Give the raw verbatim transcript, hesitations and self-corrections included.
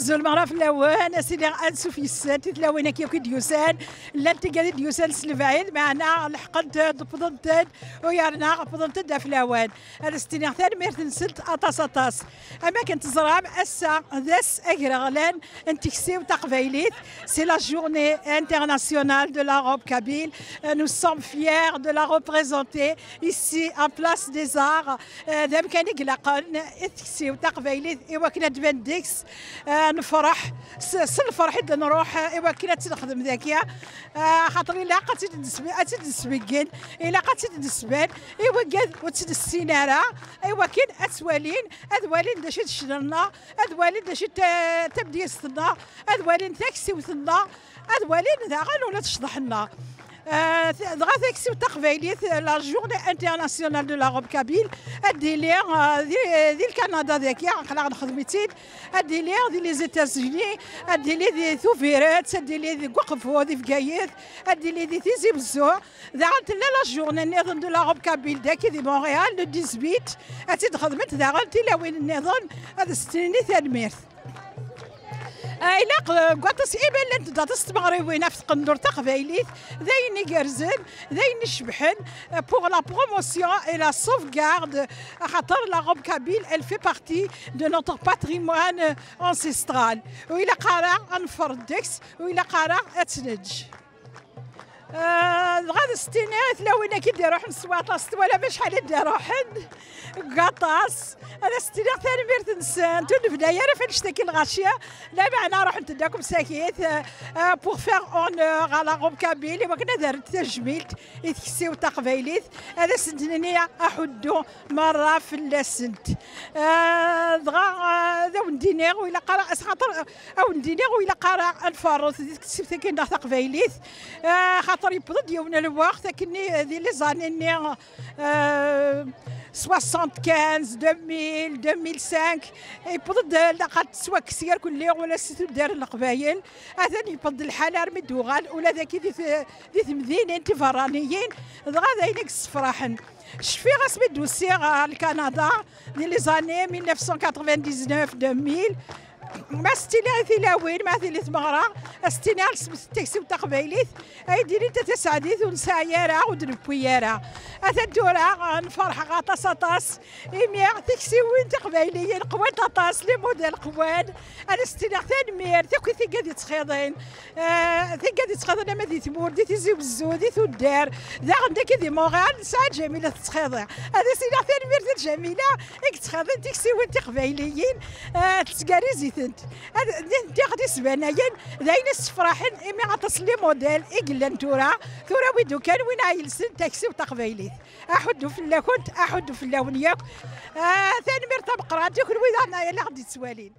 Zul meɣra fell-awen, a sidi ansuf yes-sent i tlawin-agi akk i d-yusan, llant tigad i d-yusan s lebɛid, meɛna leḥqent-d, wwḍent-d, u yerna wwḍent-d ɣef lawan. Ad as-tiniɣ tanemmirt-nsent aṭas, aṭas. Am akken teẓram, ass-a d ass agreɣlan n tekti-w taqbaylit. C'est la journée internationale de la robe kabyle. Euh, nous sommes fiers de la représenter ici en Place des Arts. Euh, d amkan i ilaqen i tekti-w taqbaylit i wakken ad d-tban deg-s, euh, nefreḥ s, s lferḥ i d-nruḥ, euh, i wakken ad tt-nexdem dagi. Euh, axaṭer ilaq ad tt-id-nesbe-, ad tt-id-nesbeggen, ilaq ad tt-id-nesban i wigad ur tt-nessin ara, i wakken ad tt-walin, ad walin d acu i d ccna-nneɣ, ad walin d acu i d ta-, tamedyazt-nneɣ, ad walin taksiwt-nneɣ, ad walin daɣen ula d ccḍeḥ-nneɣ. Euh, t-, dɣa taksiwt taqbaylit, euh, la journée internationale de la robe kabyle, ad d-tili, euh, di, di Lkanada dagi, aql-aɣ nexdem-itt-id, ad d-tili di les États-Unis, ad d-tili di Tubiret, ad d-tili deg Uqbu, di Bgayet, ad d-tili di Tizi Wezzu. Daɣen tella la journée nniḍen de la robe kabyle dagi di Montréal, le dix-huit. Ad tt-id-xedment daɣen tilawin nniḍen, ad as-tini tanemmirt. Ah, ilaq, eh, deg waṭas, imi llant-d aṭas n tmeɣriwin ɣef tqendurt taqbaylit, d ayen igerrzen, d ayen icebḥen, eh, pour la promotion et la sauvegarde, axaṭer la robe kabyle, elle fait partie de notre patrimoine ancestral. Ur ilaq ara ad neffeɣ deg-s, ur ilaq ara ad tt-neǧǧ. Ah, dɣa ad as-tiniɣ i tlawin-agi i d-iruḥen s waṭas, twalam acḥal i d-iruḥen deg waṭas. Ad as-tiniɣ tanemmirt-nsent, ur nebda ara f annect-agi lɣaci, lameɛna ruḥent-d akk msakit, euh, pour faire honneur à la robe kabyle, i wakken ad rrent tajmilt i tekti-w taqbaylit, ad asent-nini aḥuddu merra fell-asent. Euh, dɣa, euh, ad awen-d-iniɣ, ur ilaq ara, xaṭer, euh, ad awen-d-iniɣ, ur ilaq ara ad nferreḍ di teksibt-agi-nneɣ taqbaylit, euh, xaṭer yewweḍ-d yiwen n lweqt akkenni, euh, di les années-nni, euh, soixante-quinze, deux mille, deux mille cinq, yewweḍ-d, euh, laqad tettwakkes irkelli ula s tuddar n Leqbayel. Atan yewweḍ-d lḥal armi d-uɣal ula d aki di t-, di temdinin tiberraniyin, dɣa d ayen i yessefraḥen. Cfiɣ asmi d-usiɣ ɣer Lkanada di les années mille neuf cent quatre-vingt-dix-neuf, deux mille. Ma s-ttiliɣ i tilawin, ma tili tmeɣra, a s-ttiniɣ lsemt taksiwt taqbaylit, ay d-ilint a taseɛdit ur nesɛi ara, ur d-newwi ara. Atan tura, nferḥ aṭas, aṭas, imi tiksiwin tiqbayliyin qwant aṭas, les modèles qwan. Ad as-ttiniɣ tanemmirt akk i tigad yettxiḍin. Ah, tigad yettxiḍin ama di tmurt, di Tizi Wezzu, di tuddar, daɣen dagi di Montréal, nesɛa Ǧamila tettxiḍi. Ad as-iniɣ tanemmirt i Ǧamila i yettxiḍin tiksiwin tiqbayliyin, ah, tettgerriz-itent. Ad, nitenti ɣ d isbanayen, d ayen issefraḥen, imi aṭas n les modèles i yellan tura, tura wid ukan win a yelsen taksiwt taqbaylit. Aḥuddu fell-akent, aḥuddu fell-awen yakk. Ah, tanemmirt tameqqrant i kunwi daɣen ay la ɣ-d-yettwalin.